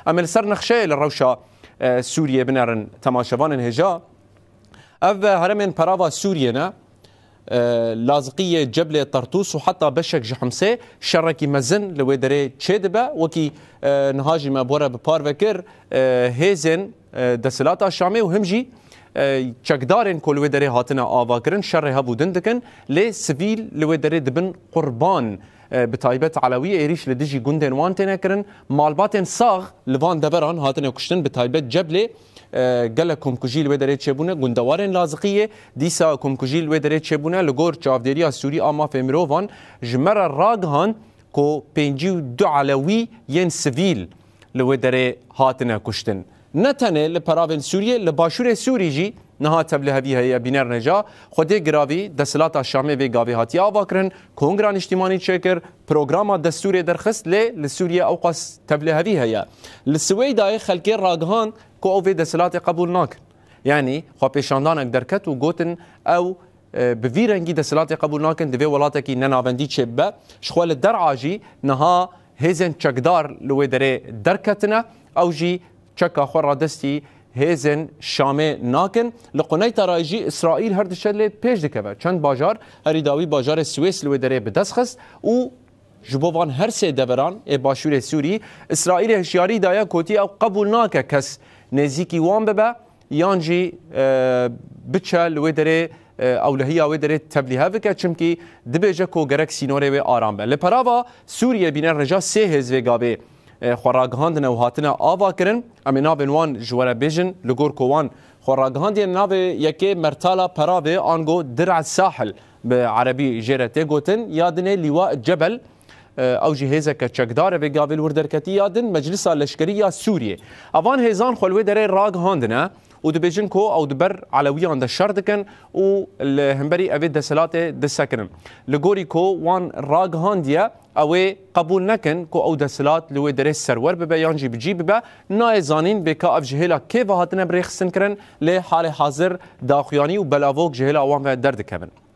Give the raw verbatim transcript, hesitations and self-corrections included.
Em ê li ser nexşeyê li rewşa e, Sûriyê binerin temaşevanên hêja. Ev heremên perava Sûriyê ne, e, Laziqiyê, Ceblê, Tertûs û heta beşek ji Himsê şerekî mezin li wê derê çêdibe. Wekî e, niha jî me bi we re bi parve kir, e, hêzên e, desthilata Şamê û him jî e, çekdarên ku li wê derê hatine avakirin şerê hev û din dikin, lê sivîl li wê derê dibin qurban. E, bi taybet Elewî êrîş li dijî gundên wan têne kirin. Malbatên sax li van deveran hatine kuştin, bi taybet Ceblê, e, gelek komkujî li wê derê çêbûne. Gundewarên Laziqiyê dîsa komkujî li wê derê çêbûne. Li gor Çavdêriya Sûrî a Mafê Mirovan, ji me re ragihand ku pêncî û du Elewî yên sivîl li wê derê hatine kuştin. Ne tenê li peravên Sûriyê, li başûrê Sûrî jî niha tevlihevî heye. Bîner Neca, Xwedê giravî, desthilata Şamê vê gavê hatiye avakirin, kongra niştîmanî çêkir, programa destûrê derxist, lê li Sûriyê ewqas tevlihevî heye. Li Siweydayê xelkê ragihand ku ew vê desthilatê qebûl nakin. Yanî xwepêşandanek derket û gotin, ew e, bi vî rengî desthilatê qebûl nakin, divê welatekî nenavendî çêbibe. Ji xwe li der'a jî niha hêzên çekdar li wê derê derketine, ew jî çeka xwe radestî hêzên Şamê nakin. Li Quneyta rayî jî Îsraîl her diçe lê pêş dikeve. Çend bajar, herî dawî bajarê Swês li wê derê bi dest xist û ji bo van her sê deveran ê başûrê Sûrî, Îsraîlê hişyarî daye, gotiye ew qebûl nake kes nêzîkî wan bibe, yan jî, e, biçe li wê derê, e, ewlehiya wê derê tevlîhe bike, çimkî dibêje ku gerek sînorê wê aram be. Li perava Sûriyê, Bîner Neca, sê hêz vê gavê, e, xwe ragihandine û hatine ava kirin. Em ê navên wan ji we re bêjin, li gor ku wan xwe ragihandiye. Navê yekê Mertala Peravê, ango Dir'a Sahil bi erebî jê re tê gotin, ya dinê Lîwa Cebel, e, ew jî hêzeke çekdar e, vê gavê li wir derketî. Ya din Meclisa Leşkerî ya Sûriyê. Evan hêzan xwe li wê derê ragihandine û dibêjin ku ew di ber Elewiyan de şer dikin û li hemberî evê desthilatê disekirin. Li gorî ku wan ragihandiye, ew ê qebûl nekin ku ew desthilat li wê derê serwer bibe yan jî bi cî bibe. Nayê zanîn bê ka ev ji hêla kê ve hatine birêxistinkirin, lê halê hazir daxuyanî û belavok ji hêla wan ve derdikevin.